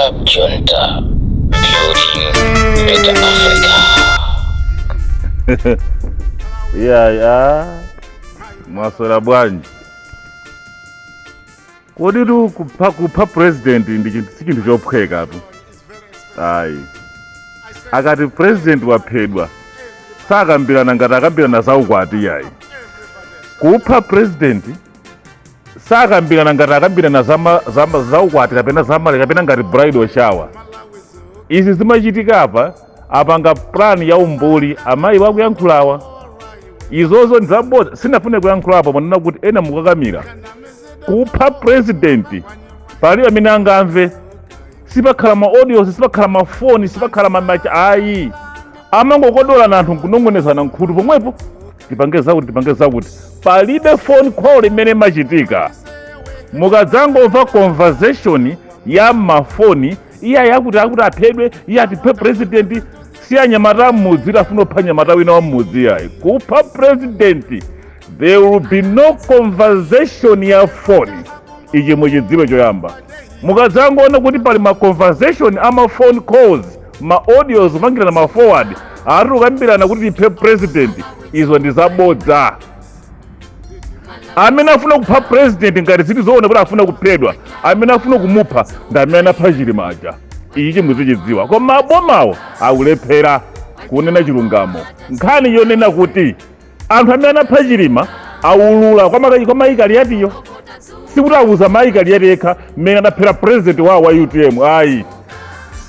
Cab Junta, building better Africa. Yeah, mwaswera bwanji? Kodi tu kupha president ndi chinthu, si chinthu chophweka tu ayi. Akati president waphedwa, sakambirana ngati akambirana zaukwati yayi. Kupha president sakambirana ngati akambirana zaukwati kapena zamale kapena ngati bridal shower. Izi zimachitika apa, apanga plan ya umbuli amayi wakuyankhulawa. Izozo ndizabodza, sinafune kuyankhulapo manena kuti ena mukakamira. Kupha president palibe amene angamve, sipakhala ma audios, sipakhala mafoni, sipakhala mamacha ayi. Amangokodolana anthu nkunong'onezana nkhutu pomwepo, tipange zakuti, tipange zakuti. Palibe phone call imene imachitika. Mukadzangomva conversation ya mafoni, iye yakuti akuti aphedwe, iye atiphe president, si anyamata mmudzi afuna kupha nyamata wina wa mmudzi yayi. Kupha president, there will be no conversation ya phone. Ichi muchidziwe choyamba. Mukadzangoona kuti pali ma conversation ama phone calls, ma audios, kupangirana ma forward, ati kukambirana kuti tiphe president, izo ndi zabodza. Amene afuna kupha president, ngati zili zoona kuti afuna kuphedwa, amene afuna kumupha ndi amene anapha Chilima aja. Ichi muzichidziwa. Koma abomawo akulephera kunena chilungamo. Nkhani yonena kuti anthu amene anapha Chilima aulula kwa mayi Kaliatiyo, sikuti awuza mayi Kaliati yekha mmene adaphera president wawo wa UTM ayi.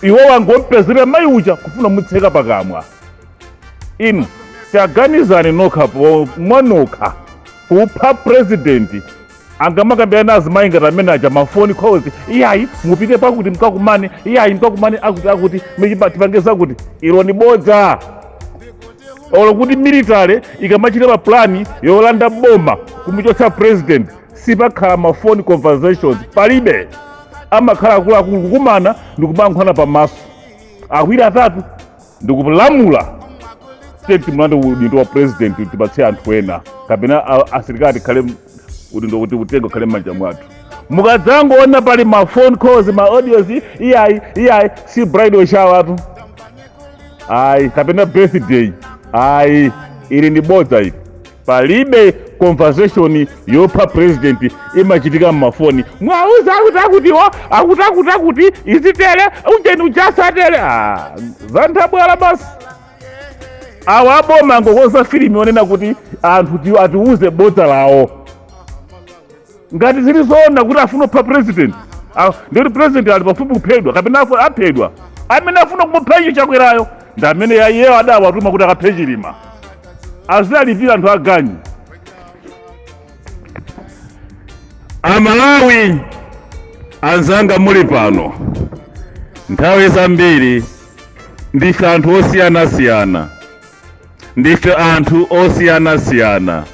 Iwo angompezera mayi uja kufuna mutseka pakamwa. Inu taganizani nokha po mwanokha, kupha president angamakambirana azimayi ngati amene aja ma phone calls, iyayi mupite pakuti mkakumane, iyayi mkakumane akuti akuti michipa tipange zakuti? Ilo ni bodza. Olo kuti military ikamachita pa plan yolanda boma kumuchotsa president, sipakhala ma phone conversations, palibe. Amakhala akuluakulu kukumana ndikumankhwana pamaso awiri atatu ndikulamula, timulande udindo wa president, tipatse anthu ena, kapena asilikali tikhale udindo kuti utengo ukhale m'manja mwathu. Mukadzangoona pali ma phone calls, ma audios, iyayi, iyayi, si bridal shower tu ayi, kapena birthday ayi. Ili ndi bodza ili. Palibe conversation yopha president imachitika mmafoni. Mwauza akuti akutiwo akuti akuti akuti izitere ujeni ujasatere. Ah, zanthabwala basi. Awa aboma angokonza filimu yonena kuti anthu atiuze bodza lawo. Ngati zili zoona kuti afuna kupha president, ndikuti president ali pafupi kuphedwa kapena aphedwa, amene afuna kumupha icho Chakwerayo ndi amene iyeyo adawatuma kuti akaphe Chilima, azalipira anthu aganyu. Amalawi anzanga muli pano, nthawi zambiri ndife anthu osiyanasiyana, ndife anthu osiyanasiyana.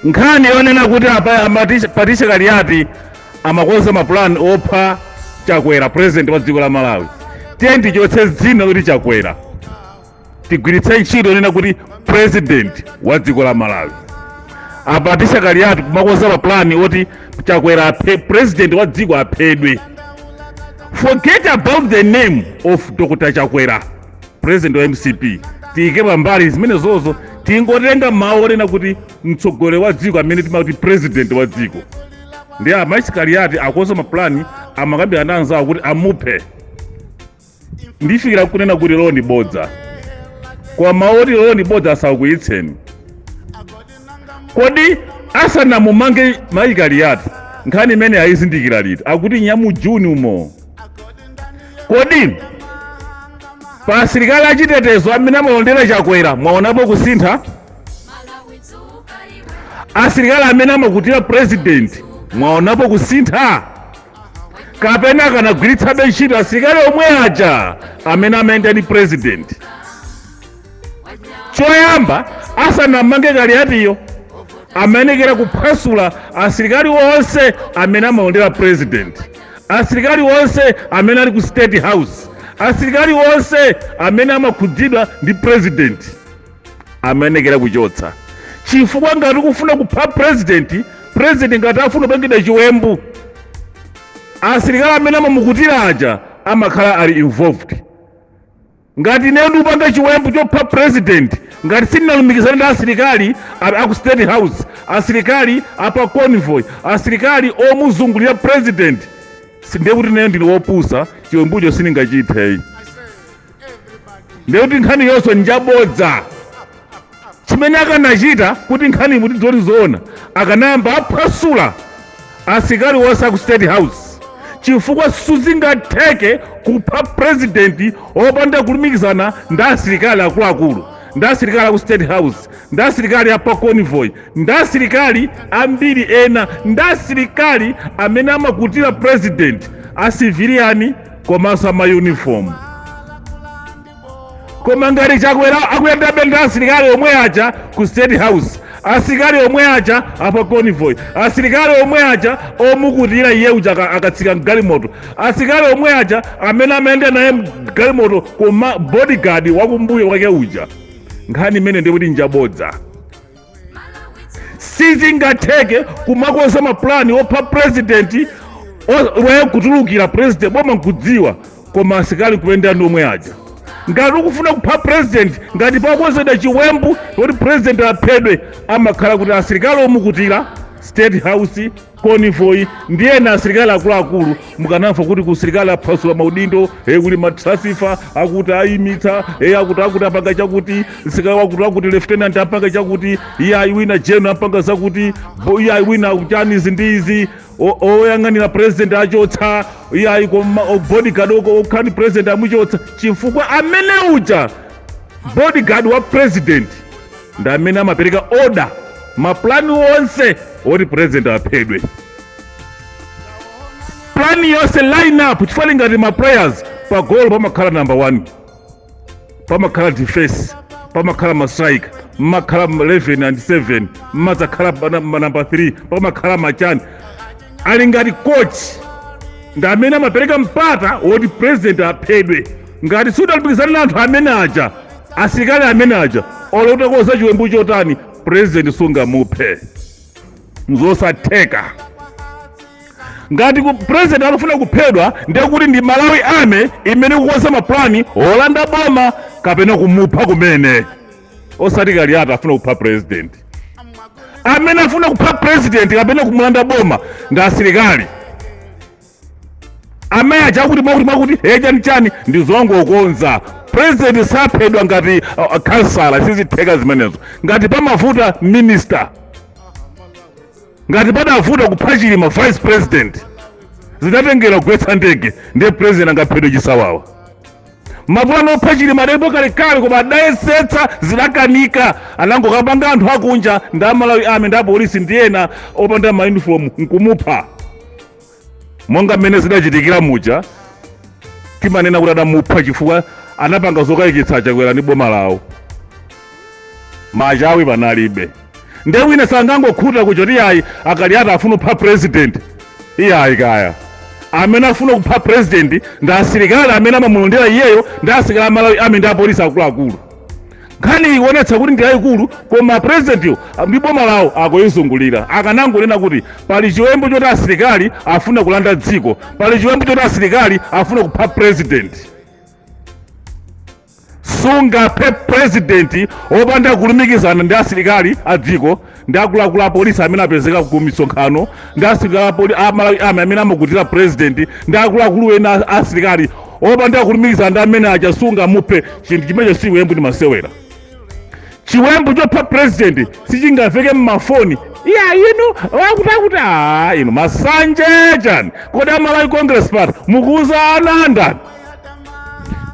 Nkhani yonena kuti apa amati Patricia Kaliati amakonza mapulani opha Chakwera, president wa dziko la Malawi, tiye tichotse dzina loti Chakwera, tigwiritse ntchito yonena kuti president wa dziko la Malawi. A Patricia Kaliati kumakonza mapulani oti Chakwera aphe, president wa dziko aphedwe, forget about the name of Dr Chakwera, president wa MCP. Tiyike pambali zimene zozo, tingotenga mawu onena kuti mtsogoleri wa dziko amene timati president wa dziko. Ndi a Mayi Kaliati akonza mapulani, amakambirana anzawo kuti amuphe. Ndifikira kunena kuti lolo ndi bodza, koma mawu oti lolo ndi bodza asakuyitseni. Kodi asanamumange Mayi Kaliati, nkhani imene ayizindikira liti? Akuti nyamu Juni umo. Kodi pa asilikali achitetezo amene amalondera Chakwera mwaonapo kusintha? Asilikali amene amakutira president mwaonapo kusintha, kapena akanagwiritsabe ntchito asilikali omwe aja amene amayenda ndi president? Choyamba, asanamange Kaliatiyo, amayenekera kuphwasula asilikali onse amene amalondera president, asilikali onse amene ali ku State House, asilikali onse amene amakhudzidwa ndi president amayenekera kuchotsa. Chifukwa ngati ukufuna kupha president, president ngati afuna kupangidwa chiwembu, Asilikali amene amamukutira aja amakhala ali involved. Ngati ine ndikupanga chiwembu chopha president, ngati sindinalumikizane ndi asilikali aku State House, asilikali apa convoy, asilikali omuzungulira president, ndiye kuti ine ndili wopusa, chiwembucho sindingachite. Ndiye kuti nkhani yonso njabodza. Chimene akanachita kuti nkhani imuti zoti zoona, akanayamba aphwasula asilikali wonse aku State House, chifukwa sizingatheke kupha president opanda kulumikizana ndi asilikali akuluakulu, ndi asilikali aku State House, ndi asilikali apa convoy, ndi asilikali ambiri ena, ndi asilikali amene amakutira president, a civilian komanso ama uniform. Koma ngati Chakwera akuyendabe ndi asilikali omwe aja ku State House, asilikali omwe aja apa convoy, asilikali omwe aja omukutira iye uja akatsika mgalimoto, asilikali omwe aja amene amayenda naye mgalimoto koma bodyguard wakumbuyo kwake uja, nkhani imene ndikuti njabodza. Sizingatheke kumakonza mapulani opha president weyo kutulukira president, boma nkudziwa, koma asilikali kuyenda ndi omwe aja. Ngati ukufuna kupha president, ngati pakonzedwa chiwembu kuti president aphedwe, amakhala kuti asilikali omukutira State House, convoy ndi ena asilikali akuluakulu. Mukanamva kuti kusilikali aphwasula maudindo, kuli ma transfer, akuti ayimitsa, akuti apanga chakuti, msilikali wakuti lieutenant apanga chakuti, iye ayi wina general apanga zakuti, iye ayi wina chani, izi ndi izi, oyang'anira president achotsa, iye ayi koma bodyguard okhani president amuchotsa, chifukwa amene uja bodyguard wa president ndi amene amapereka order, maplani onse oti president aphedwe, plani yonse, line up. Chifukwa ngati ma players pa goal pamakhala number 1, pamakhala defense, pamakhala ma striker, mmakhala 11 and 7, mmadzakhala number 3, pamakhala machani. Ali ngati coach, ndi amene amapereka mpata woti president aphedwe. Ngati sudalumikizana na anthu amene aja, asilikali amene aja, olo utakonza chiwembu chotani, president sungamuphe, nzosatheka. Ngati ku president akufuna kuphedwa, ndiye kuti ndi Malawi Army imene ikukonza maplani olanda boma kapena kumupha kumene, osati Kaliati afuna kupha president. Amene afuna kupha president kapena kumulanda boma ndi asilikali amene aja. Akuti mwakuti mwakuti, chani chani, ndi zongokonza. President saphedwa ngati kansala, sizitheka zimenezo. Ngati pamavuta minister, ngati padavuta kupha Chilima vice president, zidatengera kugwetsa ndege, ndiye president angaphedwe chisawawa? Mapulani opha Chilima adalipo kalekale, koma adayesetsa, zidakanika. Anangokapanga anthu akunja ndi aMalawi Army ndi apolisi ndi ena opanda ma uniform nkumupha, monga mmene zidachitikira muja. Timanena kuti adamupha chifukwa anapanga zokayikitsa Chakwera ndi boma lawo, machawi panalibe. Nde wina sangangokhuta kuchoti ayi, aKaliati afuna kupha president. Iyayi kaya, amene afuna kupha president ndi asilikali amene amamulondera iyeyo, ndi asilikali aMalawi Army ndi apolisi akuluakulu. Nkhani ikuonetsa kuti ndi yayikulu, koma presidentiyo ndi boma lawo akuyizungulira. Akanangonena kuti pali chiwembu choti asilikali afuna kulanda dziko, pali chiwembu choti asilikali afuna kupha president. Sungaphe president opanda kulumikizana ndi asilikali a dziko, ndi akuluakulu a polisi amene apezeka ku misonkhano, ndi asilikali a Malawi Army amene amakutira president, ndi akuluakulu ena asilikali. Opanda kulumikizana ndi amene aja sungamuphe. Chinthu chimenecho si chiwembu, ndi masewera. Chiwembu chopha president sichingamveke mmafoni. Iya, inu wakuti akuti a inu masanje chani? Kodi aMalawi Congress Party mukuuza ana andani?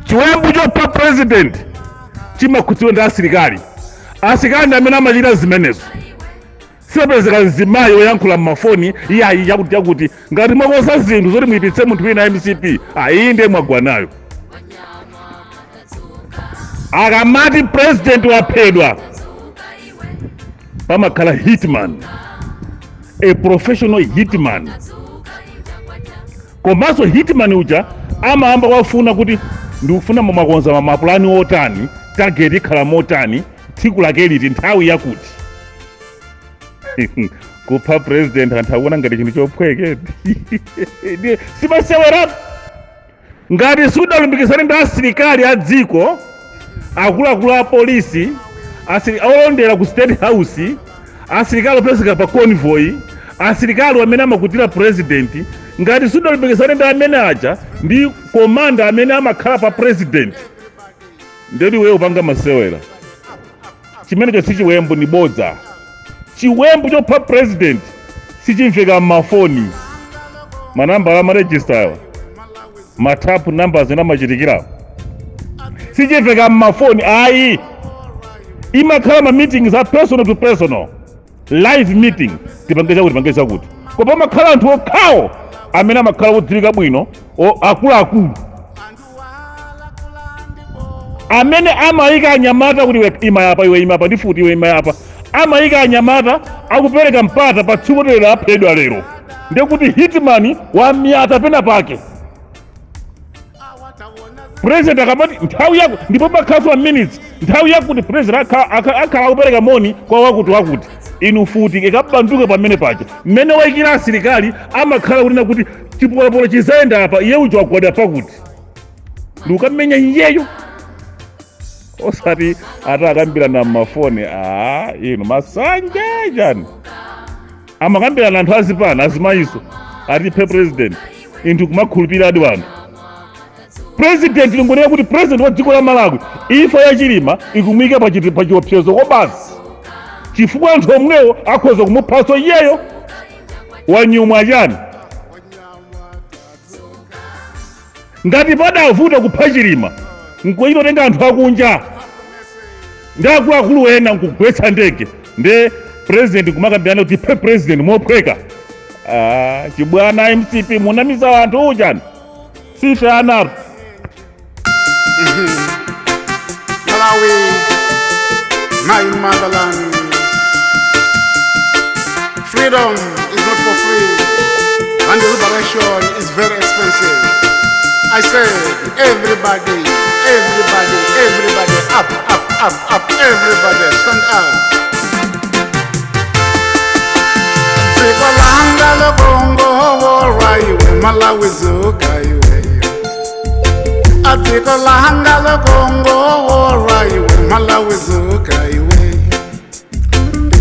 Chiwembu chopha president chimakhudziwa ndi asilikali. Asilikali ndi amene amachita zimenezo. Sipezeka mzimayi woyankhula mmafoni, iyayi, chakuti chakuti. Ngati mwakonza zinthu zoti muyipitse munthu wina, MCP ayi, ndiye mwagwa nayo. Akamati president waphedwa, pamakhala hitman, a professional hitman. Komanso hitman uja amayamba wafuna kuti ndikufuna mwakonza mapulani otani, target ikhala motani, tsiku lake liti, nthawi yakuti. Kupha president anthu akuona ngati chinthu chophweke. Ndiye simasewera. Ngati sudalumikizane ndi asilikali a dziko, akuluakulu a polisi, olondera ku State House, asilikali opezeka pa convoy, asilikali amene amakutira president, ngati sudalumikizane ndi amene aja ndi commander amene amakhala pa president, ndeti iweyo upanga masewera. Chimenecho si chiwembu, ni bodza. Chiwembu chopha president sichimveka m'mafoni, manambala amaregister awa, matap numbers ena amachitikirawo, sichimveka m'mafoni ayi. Imakhala ma meetings a personal to personal, live meeting: tipange chakuti, tipange chakuti. Koma pamakhala anthu okhawo amene amakhala odziwika bwino, akuluakulu amene amayika anyamata kuti iwe ima apa, iwe ima apa ndi futi, iwe ima apa. Amayika anyamata, akupereka mpata pa tsiku lero aphedwa lero, ndekuti hitman wamyata pena pake. President akamati nthawi yako, ndipo makhaso minutes, nthawi yakuti president akhala akupereka moni kwa wakuti wakuti, inu futi ikabanduke pamene paja. Mmene wayikira asilikali amakhala kunena kuti chipolopolo chizayenda apa, iye uja wagwada pakuti ndiukamenya iyeyo, osati ati akambirana mmafoni. A inu masanja chani, amakambirana anthu azipana azimayiso atiphe president, inthu kumakhulupiradi wanthu. President, lingonena kuti president wa dziko la Malawi, imfa ya Chilima ikumuyika pa chiopsezo kobasi, chifukwa anthu omwewo akhoza kumuphanso iyeyo. Wanyumwa chani? Ngati padavuta kupha Chilima nkuchitotenga anthu akunja ndi akuluakulu ena nkugwetsa ndege, nde president kumakambirana kuti tiphe president mophweka? Ah, chibwana MCP, munamiza anthu uchani, sife anatu. Malawi, my motherland. Freedom is not for free, and liberation is very expensive. I say, everybody, everybody, everybody, up, up, up, up, everybody, stand up. Dziko langa lokongola iwe Malawi, zuka iwe. Adziko langa lokongola iwe Malawi, zuka iwe.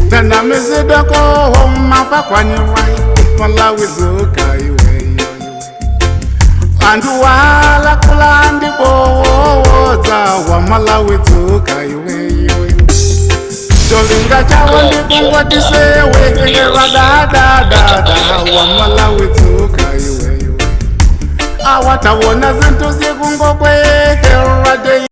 Tanamizidwa kohoma pakwaniwa, Malawi, zuka iwe. Anthu wala kula ndibowodza wa Malawi, dzuka iwe. Cholinga chawo ndikungwatisewekekerwa dadadada wa Malawi, dzuka iwe. Awatawona zinthu zikungokwera.